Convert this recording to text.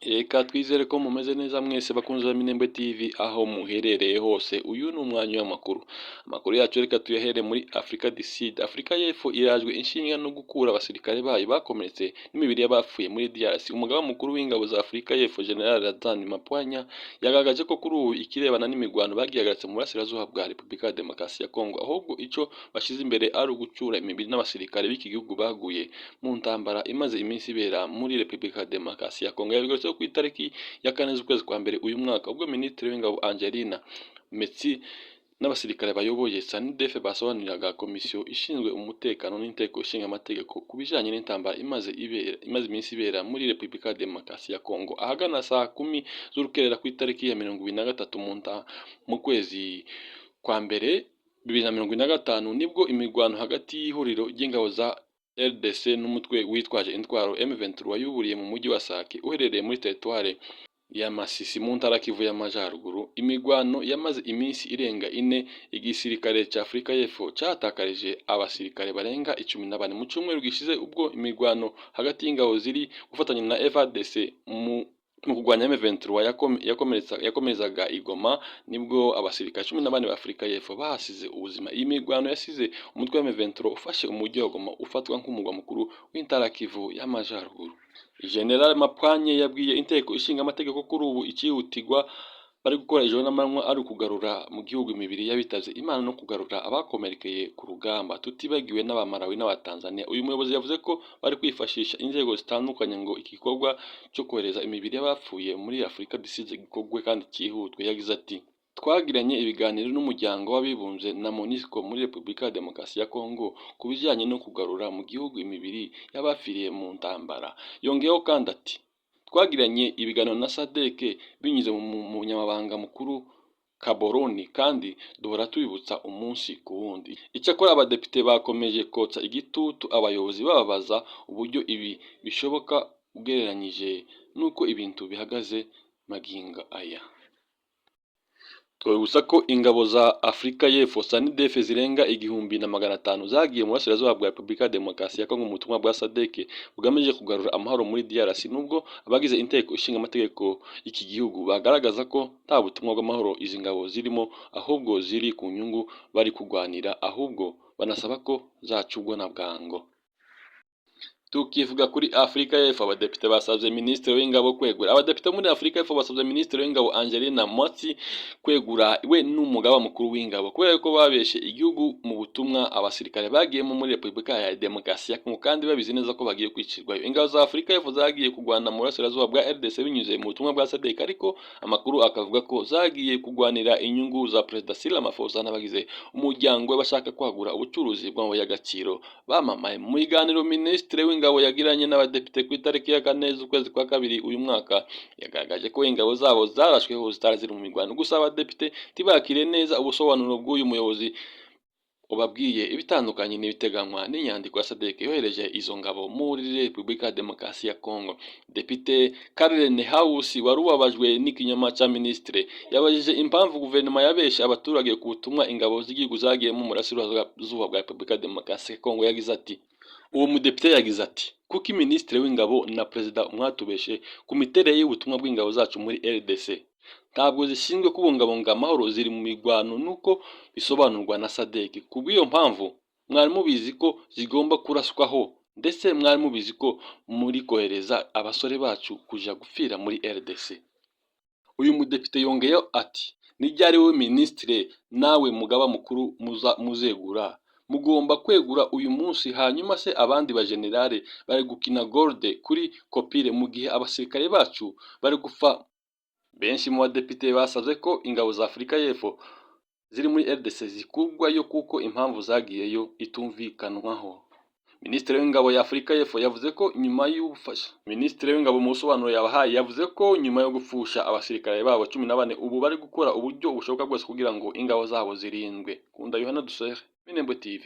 Reka twizere ko mumeze neza mwese bakunzi ba Minembwe TV aho muherereye hose. Uyu ni umwanya w'amakuru. Amakuru yacu reka tuyahere muri Afrika du Sud. Afrika y'Epfo irajwe inshinga no gukura abasirikare bayo bakomeretse n'imibiri y'abapfuye muri DRC. Umugaba mukuru w'ingabo za Afrika y'Epfo, General Razani Mapwanya, yagaragaje ko kuri ubu ikirebana n'imirwano bagihagaritse mu burasirazuba bwa Repubulika ya Demokarasi ya Kongo, ahubwo ico bashize imbere ari ugucura imibiri n'abasirikare b'iki gihugu baguye mu ntambara imaze iminsi ibera muri Repubulika ya Demokarasi ya Kongo. Yabigarutseho ku itariki ya 4 z'ukwezi kwa mbere uyu mwaka, ubwo Minisitiri w'Ingabo Angelina Metsi n'abasirikare bayoboye SANDF basobanuriraga komisiyo ishinzwe umutekano n'inteko ishinga amategeko ku bijanye n'intambara imaze iminsi ibera muri Repubulika ya Demokarasi ya Kongo. Ahagana saa 10 z'urukerera ku itariki ya 23 mu kwezi kwa mbere 2025, nibwo imirwano hagati y'ihuriro ry'ingabo za RDC n'umutwe witwaje intwaro M23 yuburiye mu mujyi wa Sake uherereye muri teritware ya Masisi mu ntara Kivu y'Amajyaruguru. Imirwano yamaze iminsi irenga 4, igisirikare cya Afurika y'Epfo cyatakarije abasirikare barenga 14 mu cyumweru gishize, ubwo imirwano hagati y'ingabo ziri gufatanya na FARDC mu kurwanya M23 yakomerezaga i Goma, nibwo abasirikare 14 ba Afurika y'Epfo bahasize ubuzima. Iyi mirwano yasize umutwe wa M23 ufashe umujyi wa Goma ufatwa nk'umurwa mukuru w'intara Kivu y'Amajyaruguru. General Mapwanye yabwiye inteko ishinga amategeko kuri ubu icyihutirwa bari gukora ijoro n'amanywa ari ukugarura mu gihugu imibiri y'abitavye Imana no kugarura abakomerekeye ku rugamba, tutibagiwe n'Abamarawi n'Abatanzania. Uyu muyobozi yavuze ko bari kwifashisha inzego zitandukanye ngo iki gikorwa cyo kohereza imibiri y'abapfuye muri Afurika du Sud gikorwe kandi cyihutwe. Yagize ati: "Twagiranye ibiganiro n'umuryango w'abibumbye na MONUSCO muri Repubulika ya Demokarasi ya Kongo ku bijyanye no kugarura mu gihugu imibiri y'abapfiriye mu ntambara." Yongeyeho kandi ati: "Twagiranye ibiganiro na SADC binyuze mu munyamabanga mukuru Kaboroni, kandi duhora tubibutsa umunsi ku wundi." Icyakora abadepite bakomeje kotsa igitutu abayobozi, bababaza uburyo ibi bishoboka ugereranyije n'uko ibintu bihagaze magingo aya. Twabibutsa ko ingabo za Afurika y'Epfo SANDF zirenga 1500 zagiye mu burasirazuba bwa Repubulika ya Demokarasi ya Kongo mu butumwa bwa SADC bugamije kugarura amahoro muri DRC, nubwo abagize inteko ishinga amategeko y'iki gihugu bagaragaza ko nta butumwa bw'amahoro izi ngabo zirimo, ahubwo ziri ku nyungu bari kurwanira, ahubwo banasaba ko zacurwa na bwango. Tukivuga kuri Afurika y'Epfo, abadepite basabye minisitiri w'ingabo kwegura. Abadepite muri Afurika y'Epfo basabye minisitiri w'ingabo Angelina Motsi kwegura, we n'umugaba mukuru w'ingabo, kubera ko babeshe igihugu mu butumwa abasirikare bagiyemo muri Repubulika ya Demokarasi ya Kongo kandi babizi neza ko bagiye kwicirwayo. Ingabo za Afurika y'Epfo zagiye kurwana mu burasirazuba bwa RDC binyuze mu butumwa bwa SADC, ariko amakuru akavuga ko zagiye kurwanira inyungu za Perezida Cyril Ramaphosa n'abagize umuryango we bashaka kwagura ubucuruzi bw'amabuye y'agaciro bamamaye. Mu biganiro minisitiri w'ingabo yagiranye n'abadepite ku itariki ya 4 z'ukwezi kwa kabiri uyu mwaka, yagaragaje ko ingabo zabo zarashweho zitari ziri mu mirwano. Gusa abadepite ntibakire neza ubusobanuro bw'uyu muyobozi ubabwiye ibitandukanye n'ibiteganywa n'inyandiko ya SADC yohereje izo ngabo muri Repubulika ya Demokarasi ya Kongo. Depite Karen House wari ubabajwe n'ikinyoma cya minisitiri yabajije impamvu guverinoma yabeshe abaturage ku butumwa ingabo z'igihugu zagiyemo mu burasirazuba bwa Repubulika ya Demokarasi ya Kongo. Yagize ati, uwo mudepite yagize ati: "Kuki minisitiri w'ingabo na perezida mwatubeshe ku miterere y'ubutumwa bw'ingabo zacu muri RDC? Ntabwo zishinzwe kubungabunga amahoro, ziri mu mirwano nuko bisobanurwa na SADC. Kubw'iyo mpamvu mwari mubizi ko zigomba kuraswaho, ndetse mwari mubizi ko muri kohereza abasore bacu kuja gupfira muri RDC." Uyu mudepite yongeyeho ati: "Ni ryari wowe minisitiri nawe mugaba mukuru muzegura? Mugomba kwegura uyu munsi. Hanyuma se abandi bajenerale bari gukina golf kuri copile mu gihe abasirikare bacu bari gupfa?" Benshi mu badepite basabye ko ingabo za Afurika y'Epfo ziri muri RDC zikurwayo kuko impamvu zagiyeyo itumvikanwaho. Minisitiri w'ingabo ya Afurika y'Epfo yavuze ko nyuma y'ubufasha, Minisitiri w'ingabo mu busobanuro yabahaye yavuze ko nyuma yo gupfusha abasirikare babo 14, ubu bari gukora uburyo bushoboka bwose kugira ngo ingabo zabo zirindwe. Kunda Yohana Dusere, Minembwe TV.